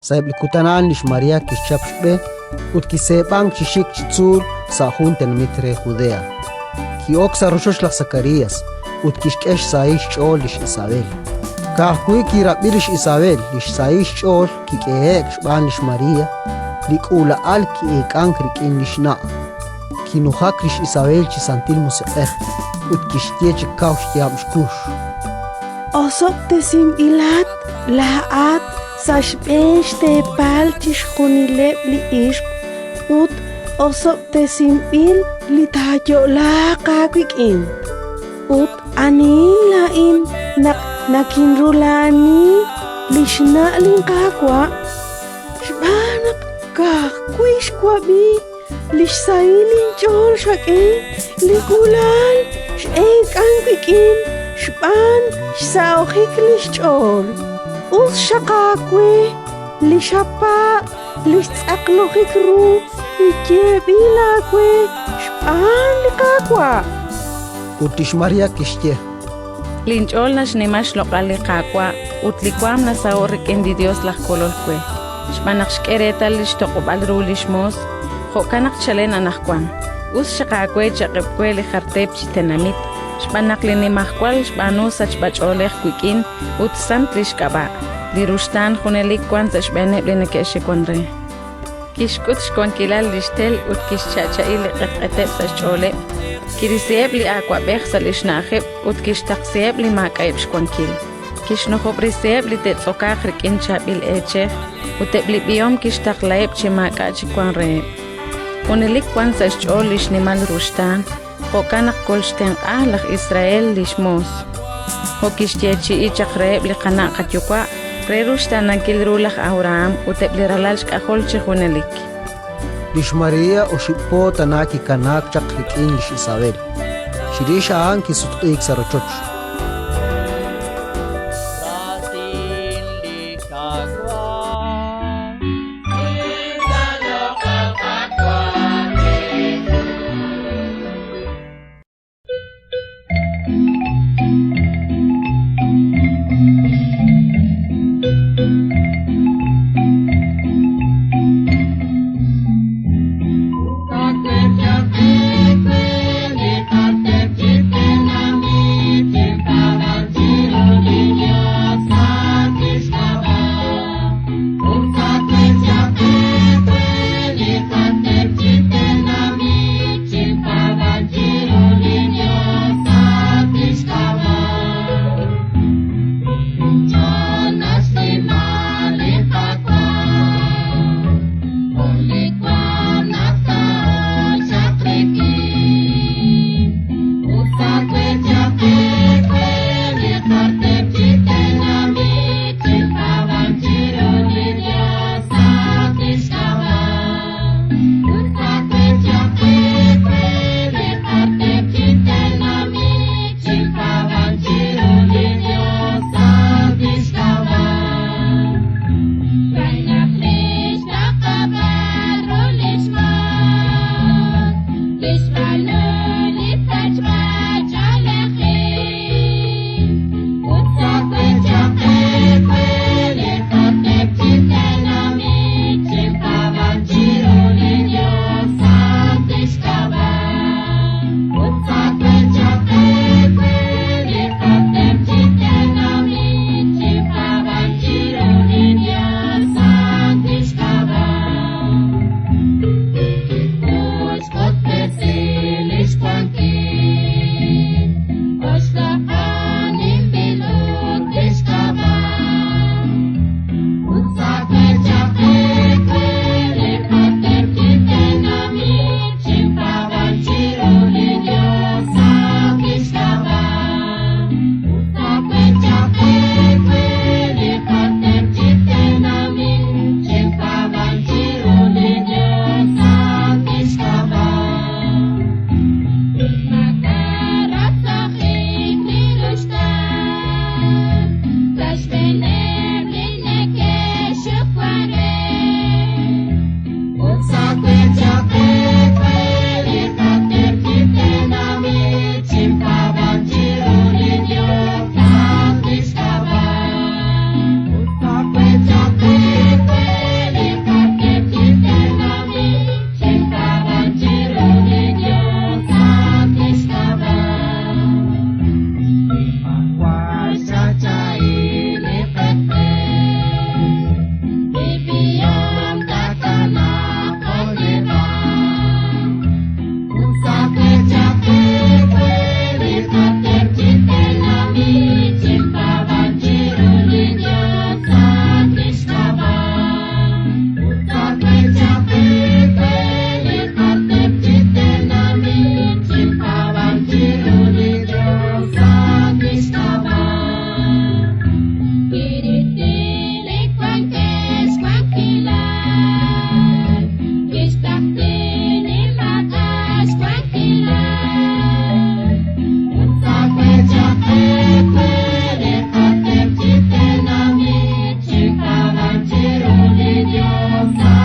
Sa'eb' li kutan a'an lix María kixchap xb'e ut kiseeb'ank chi xik chi tzuul sa' jun tenamit re Judea. Ki'ok sa' rochoch laj Sakarías ut kixk'e xsahil xch'ool lix Isabel. Ka'ajwi' kirab'i lix Isabel li xsahil xch'ool kik'ehe'k xb'aan lix María, li k'uula'al ki'eek'ank rik'in li xna'. Kinujak lix Isabel chi Santil Musiq'ej ut kixye chi kaw xyaab' xkux. Osob'tesinb'ilat laa'at sa' xb'een xteepal chixjunileb' li ixq ut osob'tesinb'il li taayo'laaq aawik'in. Ut anihin laa'in naq nakinrula'ani li xna' linQaawa'? Xb'aan naq ka'ajwi' xwab'i li xsahil inch'ool xak'e, li k'uula'al x'eek'an wik'in xb'aan xsahojik li xch'ool. Us xaq aawe li xapaab' li xtz'aqlojik ru li yeeb'il aawe xb'aan li Qaawa'. Ut lix María kixye: Linch'ool naxnima xloq'al li Qaawa' ut li waanm nasaho'k rik'in li Yos laj Kolol we, xb'aan naq xk'e reetal li xtoq'ob'al ru li xmoos. Jo'kan naq chalen anaqwan, us xaq aawe cha'qeb' we li jar teep chi tenamit, xb'aan naq li Nimajwal xb'aanu sachb'ach'oolej wik'in ut sant li xk'ab'a'. Li ruxtaan junelik wank sa' xb'eeneb' li neke'xiwank re. Kixk'ut xwankilal li xtel ut kixcha'cha'i li q'etq'eteb' sa' xch'ooleb', kirisiheb' li awab'ej sa' li xna'ajeb' ut kixtaqsiheb' li maak'a'eb' xwankil. Kixnujob'resiheb' li te'tz'okaaq rik'in chaab'il eechej, ut eb' li b'ihom kixtaqlaheb' chi maak'a' chik wank reheb'. Junelik wank sa' xch'ool li xnimal ruxtaan, jo'kan naq kolxtenq'a laj Israel li xmoos, jo' kixyeechi'i chaq reheb' li qana' qayuwa' re ruxtaanankil ru laj Abrahán ut eb' li ralal xk'ajol chi junelik. Lix María oxib' po tana kikanaak chaq rik'in lix Isabel. Chirix a'an kisutq'iik sa' rochoch. Amen.